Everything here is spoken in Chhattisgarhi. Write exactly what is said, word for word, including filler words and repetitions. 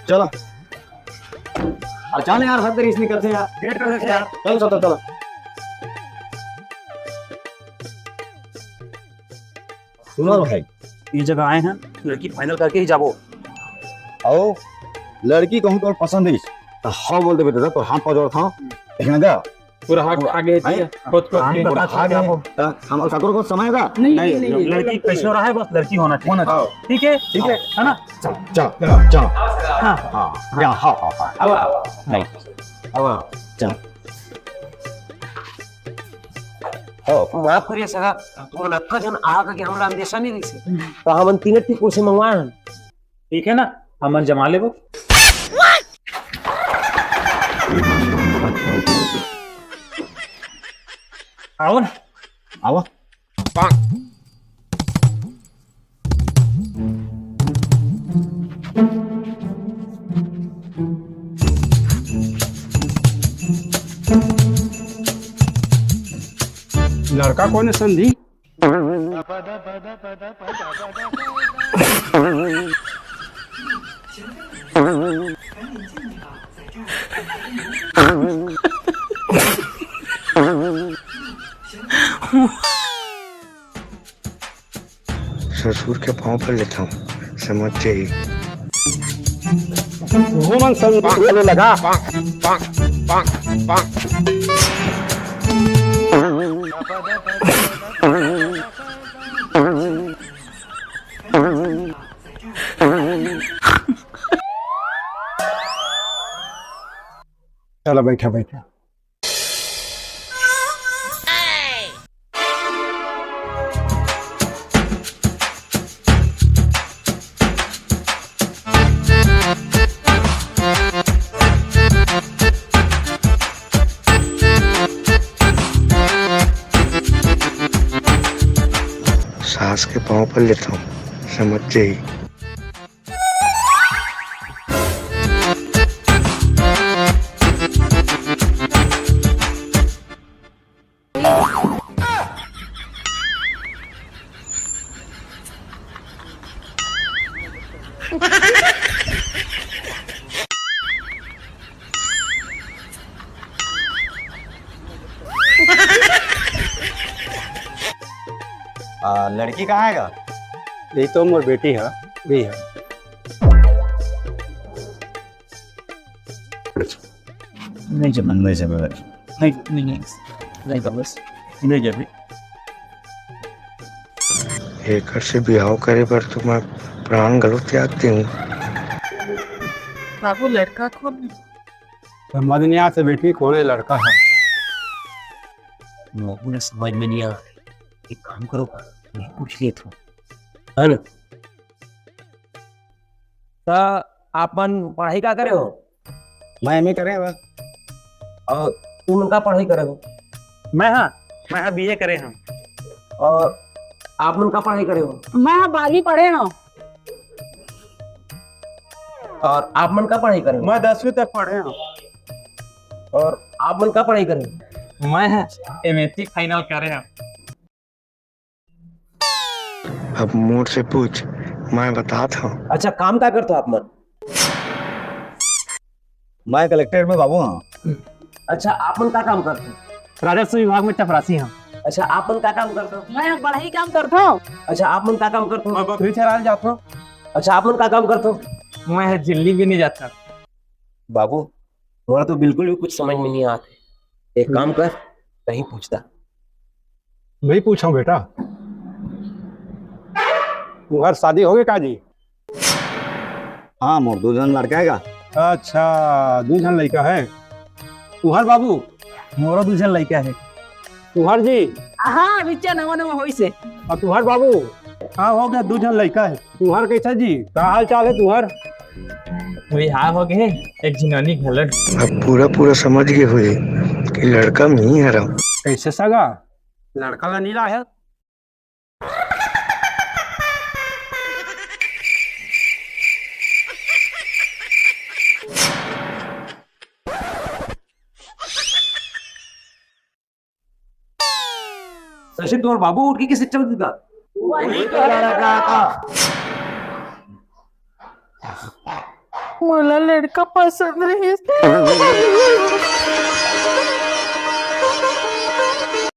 चलो। अरे चल यार, सब देरी से निकलते हैं यार। वेट कर रहे हैं यार। चलो, चलो, चलो। सुनो भाई, ये जगह आए हैं, लड़की फाइनल करके ही जाबो। आओ, लड़की कहूँ तो पसंद है, तो हाँ बोल देबे दादा, तो हाथ पाँव जोड़त हँव। देखना गा। पूरा हाथ आगे हैं? खुद को हम आगे। तो हम काकरो को समय का? नहीं, नहीं, नहीं, नहीं। लड़की कैसे रहा है, बस लड़की होना चाहिए। होना चाहिए। ठीक है? ठीक है। है ना? चलो, चलो, चलो, चलो। हाँ। हाँ, हाँ, हाँ, हाँ, हाँ। अब आओ। नहीं। अब आओ, चलो। हो, माफ करिए सगा, तुमन अतका झन आके हमरा अंदेशा नहीं रहिस हे। तो हमन तीन ठी कुर्सी मंगवाए हन। ठीक है ना, हमन जमा लेबो। आओ ना। आओ। लड़का कोन हे समधी? ससुर के पाँव पर लेथँव, समझ जाही। वो मन संग बोले लगा। चलो, बैठा, बैठा। सास के पाँव पर लेथँव, समझ जाही। आ, लड़की कहाँ हे गा? ये तो मोर बेटी हे, भी हे। नहीं जमे। नहीं जमे भाई। नहीं, नहीं, नहीं। नहीं जमे। नहीं जमे। एकर से बिहाव करे बर तो मैं प्राण घलो त्याग देहूँ। बाबू, लड़का कोन हे? समझ नहीं आत हे बेटी, कोन हे लड़का हे। मोर पूरा समझ में नहीं आ रहा। एक काम करो, मैं पूछ लेता हूँ। है ना? त आप मन पढ़ाई का करे हो? मैं एमए करे हँव। और तुम का पढ़ाई करे हो? मैं हा, मैं हा बीए करे हँव। और आप मन का पढ़ाई करे हो? मैं हा बारहवीं पढ़े हँव। और आप मन का पढ़ाई करे हो? मैं दसवीं तक पढ़े हँव। और आप मन का पढ़ाई करे हो? मैं हा एमएससी फाइनल करे हँव। अब मोर से पूछ, मैं बतात हँव। अच्छा, काम का करथो आप मन? मैं कलेक्टर में बाबू हँव। अच्छा, आप मन का काम करथो? राजस्व विभाग में चपरासी हँव। अच्छा, आप मन का काम करथो? मैं बढ़ई काम करथो। अच्छा, आप मन का काम करथो? मैं बकरी चराए जाथो। अच्छा, आप मन का काम करथो? मैं जिल्ली भी नहीं जाता। बाबू, मोला तो बिल्कुल भी कुछ समझ में नहीं आत हे। एक काम कर, तहीं पूछता। मैं पूछहूँ बेटा, तुम्हार शादी होगे का जी? हाँ, मोर दू झन लड़का हे गा। अच्छा, दू झन लड़का हे। तुम्हार बाबू? मोरो दू झन लड़का हे। तुम्हार जी? हाँ, बिच्चा नवा नवा होइस हे। अउ तुम्हार बाबू? हाँ, होगे, दू झन लड़का हे। तुम्हार कैसा जी? का हाल चाल हे तुम्हार? बिहाव होगे, एक झिनौनी घलो। अब पूरा पूरा समझ गे होही कि लड़का में ही हरम। कैसे सगा? लड़का ला नहीं लाया? सचिन, तुम्हार बाबू उठ के किसे चल देता? वही तो लड़का था। मोला लड़का पसंद रहिस।